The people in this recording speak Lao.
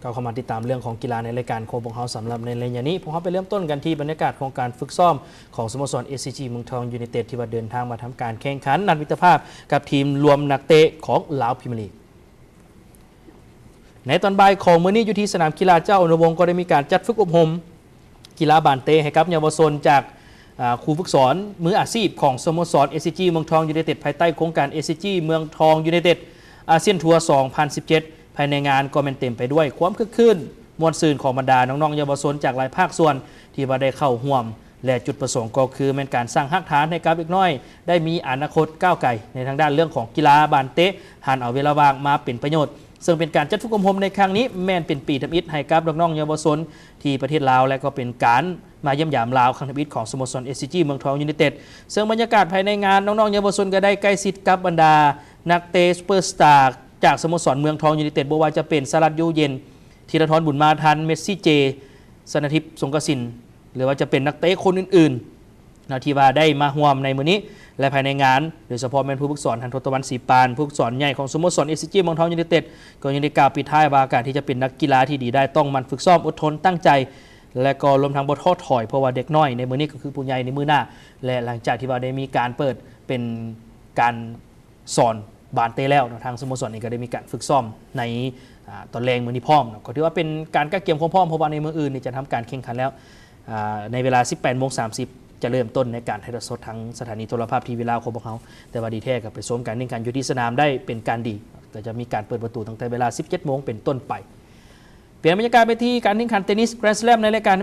ເຂົ້າມາຕິດຕາມເລື່ອງຂອງກິລາໃນລາຍການຂອງພວກເຮົາສຳລັບໃນໄລຍະນີ້. ພວກເຮົາໄປເລີ່ມຕົ້ນກັນທີ່ບັນຍາກາດຂອງການຝຶກຊ້ອມຂອງສະໂມສອນ ເອສຊີຈີ ເມືອງທອງຢູໄນເຕັດ ທີ່ວ່າເດີນທາງມາທຳການແຂ່ງຂັນນັດມິດຕະພາບກັບທີມລວມນັກເຕະຂອງລາວພຣີເມຍລີກ. ໃນຕອນບ່າຍຂອງມື້ນີ້ ຢູ່ທີ່ສະໜາມກິລາເຈົ້າອະນຸວົງ ກໍໄດ້ມີການຈັດຝຶກອົບຮົມກິລາບານເຕະໃຫ້ກັບເຍົາວະຊົນຈາກ ອ່າ ຄູຝຶກສອນມືອາຊີບຂອງສະໂມສອນ ເອສຊີຈີ ເມືອງທອງຢູໄນເຕັດ ພາຍໃຕ້ໂຄງການ ເອສຊີຈີ ເມືອງທອງຢູໄນເຕັດ ອາຊຽນທົວ ສອງພັນສິບເຈັດ. ພາຍໃນງານກໍແມ່ນເຕັມໄປດ້ວຍຄວາມຄຶກຄື້ນມ່ວນຊື່ນຂອງບັນດານ້ອງໆເຍົາວະຊົນຈາກຫຼາຍພາກສ່ວນທີ່ວ່າໄດ້ເຂົ້າຮ່ວມ ແລະ ຈຸດປະສົງກໍຄືແມ່ນການສ້າງຮາກຖານໃຫ້ກັບເດັກນ້ອຍໄດ້ມີອະນາຄົດກ້າວໄກໃນທາງດ້ານເລື່ອງຂອງກິລາບານເຕະ ຫັນເອົາເວລາວ່າງມາເປັນປະໂຫຍດ. ເຊິ່ງເປັນການຈັດຝຶກອົບຮົມໃນຄັ້ງນີ້ ແມ່ນເປັນປີທຳອິດໃຫ້ກັບນ້ອງໆເຍົາວະຊົນທີ່ປະເທດລາວ ແລະ ກໍເປັນການມາຢ້ຽມຢາມລາວຄັ້ງທຳອິດຂອງສະໂມສອນ ເອສຊີຈີ ເມືອງທອງຢູໄນເຕັດ. ເຊິ່ງບັນຍາກາດພາຍໃນງານ ນ້ອງໆເຍົາວະຊົນກໍໄດ້ໃກ້ຊິດກັບບັນດານັກເຕະຊຸບເປີສະຕາຈາກສະໂມສອນເມືອງທອງຢູໄນເຕັດ ບໍ່ວ່າຈະເປັນ ສະຫະລັດ ຢູເຢັນ, ທີລະທອນ ບຸນມາທັນ, ເມດຊີ ເຈ, ຊະນະທິບ ສົງກະສິນ ຫຼືວ່າຈະເປັນນັກເຕະຄົນອື່ນໆ ເນາະ ທີ່ວ່າໄດ້ມາຮ່ວມໃນມື້ນີ້ ແລະ ພາຍໃນງານ ໂດຍສະເພາະແມ່ນຜູ້ຝຶກສອນ ທ່ານ ທົດຕະວັນ ສີປານ, ຜູ້ຝຶກສອນໃຫຍ່ຂອງສະໂມສອນ ເອສຊີຈີ ເມືອງທອງຢູໄນເຕັດ ກໍຍັງໄດ້ກ່າວປິດທ້າຍວ່າ ການທີ່ຈະເປັນນັກກິລາທີ່ດີໄດ້ ຕ້ອງໝັ່ນຝຶກຊ້ອມ, ອົດທົນ, ຕັ້ງໃຈ ແລະ ກໍລວມທັງບໍ່ທໍ້ຖອຍ, ເພາະວ່າເດັກນ້ອຍໃນມື້ນີ້ກໍຄືຜູ້ໃຫຍ່ໃນມື້ໜ້າ. ແລະ ຫຼັງຈາກທີ່ວ່າໄດ້ມີການເປີດເປັນການ ສອນບານເຕະແລ້ວເນາະ, ທາງສະໂມສອນເອງກໍໄດ້ມີການຝຶກຊ້ອມໃນ ອາ ຕອນແລງມື້ນີ້ພ້ອມເນາະ, ກໍຖືວ່າເປັນການກະກຽມຄວາມພ້ອມ, ເພາະວ່າໃນມື້ອື່ນນີ້ຈະທຳການແຂ່ງຂັນແລ້ວ. ອາ ໃນເວລາ ສິບແປດໂມງສາມສິບ ຈະເລີ່ມຕົ້ນໃນການຖ່າຍທອດສົດທາງສະຖານີໂທລະພາບທີວີລາວຂອງພວກເຮົາ, ແຕ່ວ່າດີແທ້ກໍໄປຊົມການແຂ່ງຂັນຢູ່ທີ່ສະໜາມໄດ້ເປັນການດີ, ກໍຈະມີການເປີດປະຕູຕັ້ງແຕ່ເວລາ ສິບເຈັດໂມງເປັນຕົ້ນໄປ. ປ່ຽນບັນຍາກາດໄປທີ່ການແຂ່ງຂັນເຕນິສ Grand Slam ໃນລາຍການ